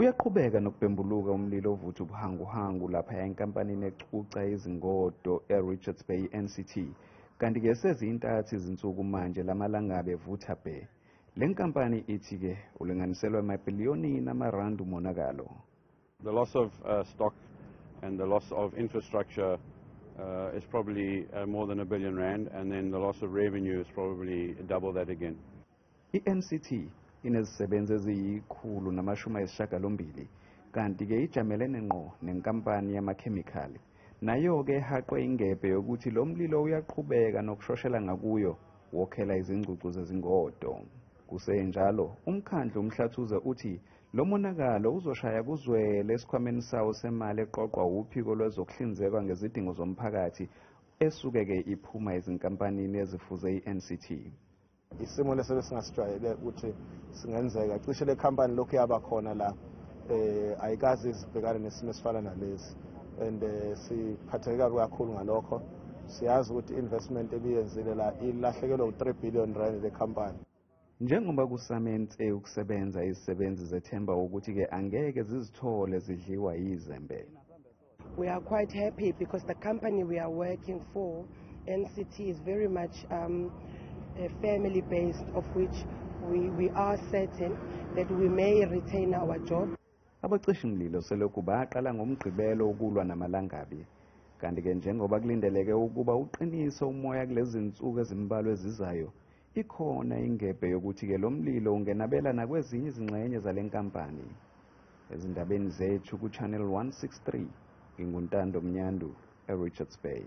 Uyaqhubeka nokubhembuluka umlilo ovutha ubuhanguhangu lapha enkampanini ecuca izingodo e-Richards Bay, NCT. Kanti-ke sezintathu izinsuku manje lamalangabi evutha bhe. Le nkampani ithi-ke ulinganiselwa emabhiliyonini amarandi umonakalo. The loss of stock and the loss of infrastructure is probably more than R1 billion, and then the loss of revenue is probably double that again. I-NCT inezisebenzi eziyi-180, kanti-ke ijamelene ngqo nenkampani yamakhemikhali. Nayo-ke ehaqwe ingebhe yokuthi lo mlilo uyaqhubeka nokushoshela ngakuyo wokhela izingcucu zezingodo. Kusenjalo, umkhandlu uMhlathuze uthi lo monakalo uzoshaya kuzwele esikhwameni sawo semali eqoqwa uphiko lwezokuhlinzekwa ngezidingo zomphakathi esuke-ke iphuma ezinkampanini ezifuze i-NCT. Isimo leso besingasijwayele ukuthi singenzeka. Cishe le khampani lokhu yaba khona la, ayikaze izibhekane nesimo esifana nalesi, and siphatheke kabi kakhulu ngalokho. Siyazi ukuthi i-investment ebiyenzile la ilahlekelwe u-R3 billion le khampani. Njengoba kusame nse ukusebenza, izisebenzi zethemba ukuthi-ke angeke zizithole zidliwa yizembe. We are quite happy because the company we are working for, NCT, is very much family based, of which we are certain that we may retain our job. Abacisha-mlilo selokhu baqala ngoMgqibelo ukulwa namalangabi. Kanti-ke njengoba kulindeleke ukuba uqinise umoya kulezi zinsuku ezimbalwa ezizayo, ikhona ingebhe yokuthi-ke lo mlilo ungenabela nakwezinye izingxenye zale nkampani. Ezindabeni zethu ku-Channel 163, nginguNtando Mnyandu, e-Richards Bay.